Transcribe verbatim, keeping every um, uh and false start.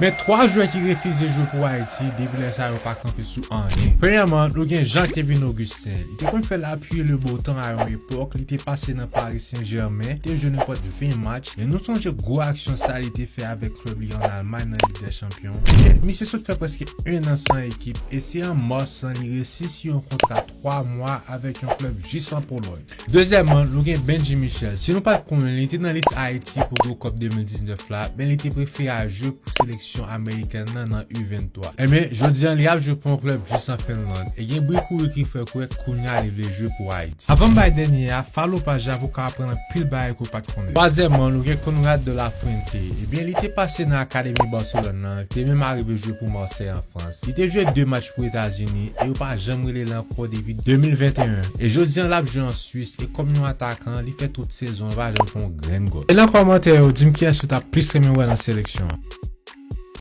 Men twa jwè ki refize jwe pou Ayiti, depi lè sa yo pa kanpe sou anyen. Premyèman, nou gen Jean Kevin Augustin. Li te konn fè lapli e le bo tan a yon epòk, li te pase nan Paris Saint-Germain, te jwe nenpòt ven match, e nou sonje gwo aksyon sa li te fè avèk klèb li an Almay nan Lig dè Chanpyon. Misye sot fè prèske en an san ekip, e se an mas lan li resi si yon kontra twa mwa avèk yon klèb jis an Polòy. Dezyèmman, nou gen Benji Michel. Si nou pa t konnen, li te nan lis Ayiti pou Gold Cup de mil diznèf la, men li te prefere al jwe pou seleksyon amerikèn nan nan U venntwa. Ebyen, jodi an li ap jwe pou yon klèb jis an Finland. E gen bri kouri ki fè kwè kounye a li vle jwe pou Ayiti. Avan m bay dènye a, follow paj la pou w ka aprann anpil bagay ke w pa t konnen. Twazyèmman, nou gen Konrad de la Fuente. Ebyen, li te pase nan akademi Barcelone nan, li te menm arive jwe pou Marseille an Frans. Li te jwe de match pou Etazini e yo pa janm rele l ankò depi de mil venteyen. E jodi an l ap jwe an Swis e kòm yon atakan, li fè tout sezon, li pa janm fè yon grenn gòl. E nan kòmantè yo, di m kiyès ou t ap plis renmen wè nan seleksyon an.